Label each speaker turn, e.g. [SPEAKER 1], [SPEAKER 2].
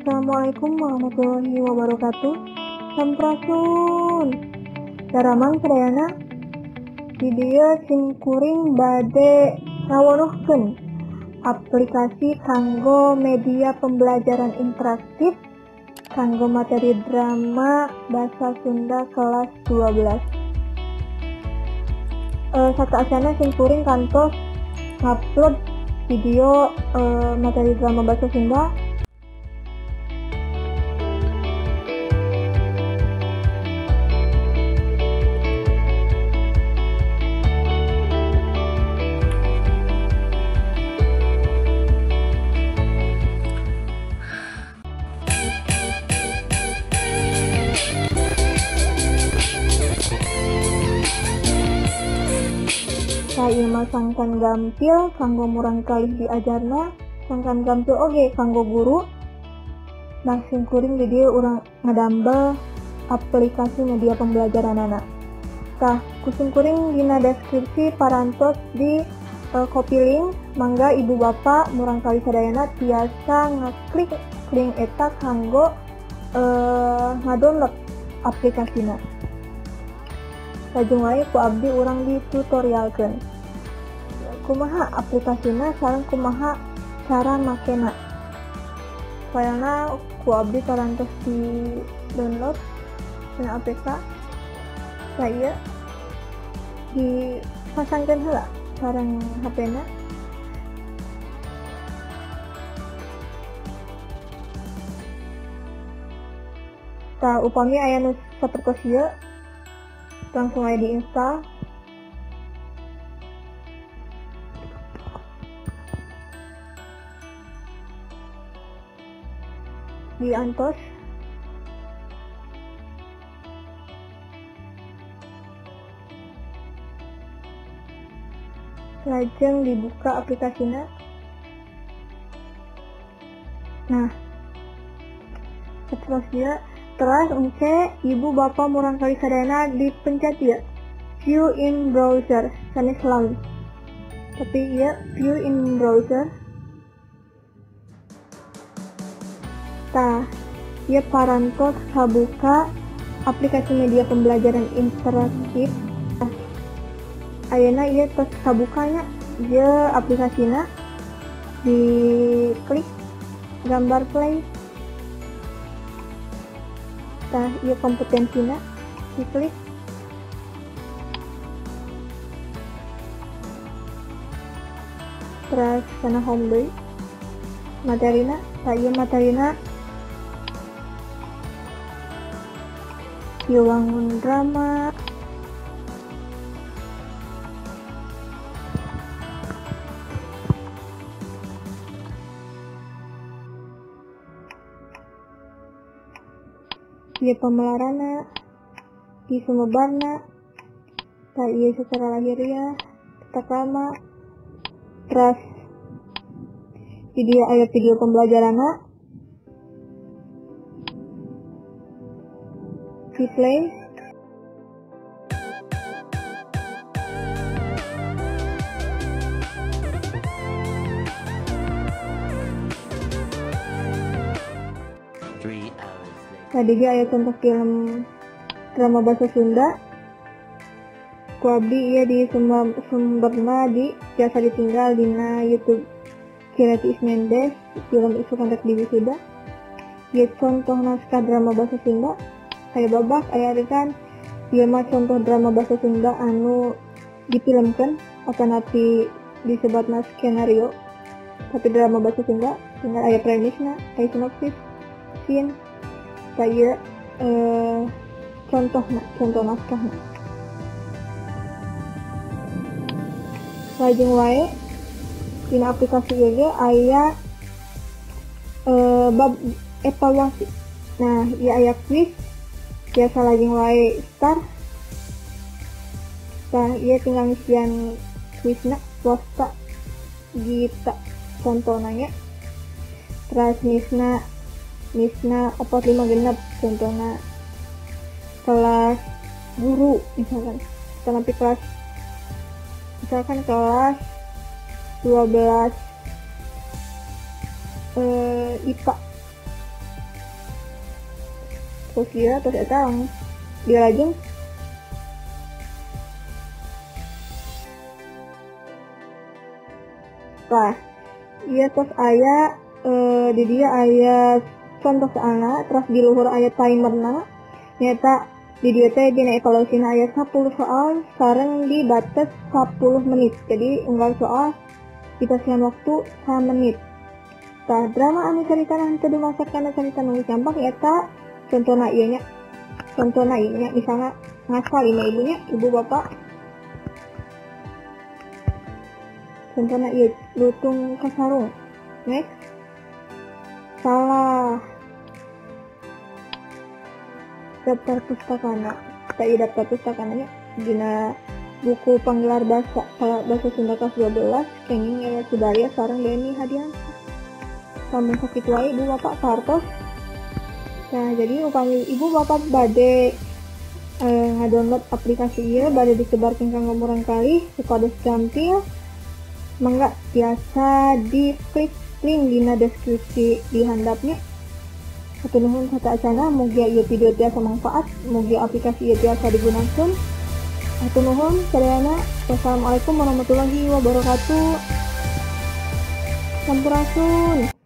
[SPEAKER 1] Assalamualaikum warahmatullahi wabarakatuh. Sampurasun. Daramang sadayana. Di dieu simkuring bade ngawonohkeun aplikasi kanggo media pembelajaran interaktif kanggo materi drama bahasa Sunda kelas 12. Sakaacana simkuring kantos ngupload video materi drama bahasa Sunda. Ieu mah sangkan gampil kanggo murangkalih diajarna, sangkan gampil oge kanggo guru. Nah, simkuring di dieu urang ngadamel aplikasi media pembelajaranana. Tah, ku simkuring dina deskripsi parantos di copy link, mangga ibu bapak murangkalih sadayana tiasa ngaklik link eta kanggo ngadownload aplikasina. Lajeng wae ku abdi urang ditutorialkeun kumaha aplikasina sareng kumaha cara makena. Filena ku abdi parantos di download dina APK. Saya dipasangkeun heula sareng HP-na. Tah, upami aya nu sapertos ieu langsung aja diinstal. Diantos. Lajeng dibuka aplikasinya. Nah, terus dia terus engke ibu bapak murangkalih sadayana dipencet ya view in browser, sanes laun tapi ya view in browser. Tah, ieu parantos kabuka aplikasi media pembelajaran interaktif. Tah, ayeuna ieu tos kabukanya ieu aplikasina, diklik gambar play. Tah, ieu kompetensina diklik. Terus kana home deui materina. Tah, ieu materina ieu wangun drama. Ieu pamelarana, ieu sumebarna, tah ieu secara lahiriah, tata krama. Terus di dieu aya video pembelajaranna. Di play. Tadi dia aya contoh film drama bahasa Sunda. Ku abdi ieu di sumberna di jasa ditinggal dina YouTube Kirati Ismendes film isu kontak di wisuda. Ieu contoh naskah drama bahasa Sunda. Aya babak, aya adegan. Ieu mah contoh drama bahasa Sunda anu difilmkeun atanapi disebutna skenario. Tapi drama bahasa Sunda tinggal aya premisna, aya sinopsis, scene. Tah ieu contohna, contoh naskahna. Lajeng wae dina aplikasi ieu ge aya bab evaluasi. Nah, ieu aya quiz. Biasa lajeng wae start. Tah, ieu tinggal ngisian kuisna swasta Gita contohna nya. Terus misna 4 5 genep contohna kelas guru misalkan, tapi kelas misalkan kelas 12 IPA. Terus dia terus eta dia lajeng tah ieu tos aya di dia aya contoh soalna, terus di luhur aya timerna nyaeta di dieu teh dina evaluasina aya 10 soal sareng di batas 10 menit. Jadi unggal soal dipasihan waktu 1 menit. Tah drama anu caritana henteu dumasar kana carita nu geus gampang eta contona ieu nya. Contona ieu nya misalna ngasal ieu ibunya, ibu bapak. Contona ieu lutung kasarung. Next. Salah. Daftar pustakana. Tah ieu daftar pustakananya dina buku panggelar bahasa Sunda kelas 12 kenging Yaya Sudarya sareng Deni Hadiansyah. Sambung sakitu wae ibu bapak kartos. Nah, jadi upami ibu bapak bade ngadownload aplikasi ieu bade disebarkeun kanggo murangkalih supados gampil, mangga tiasa diklik link dina deskripsi di handapnya. Hatur nuhun sateuacanna, mugia ieu video tiasa manfaat, mugia aplikasi ieu tiasa digunakeun. Hatur nuhun sadayana. Wassalamualaikum warahmatullahi wabarakatuh. Sampurasun.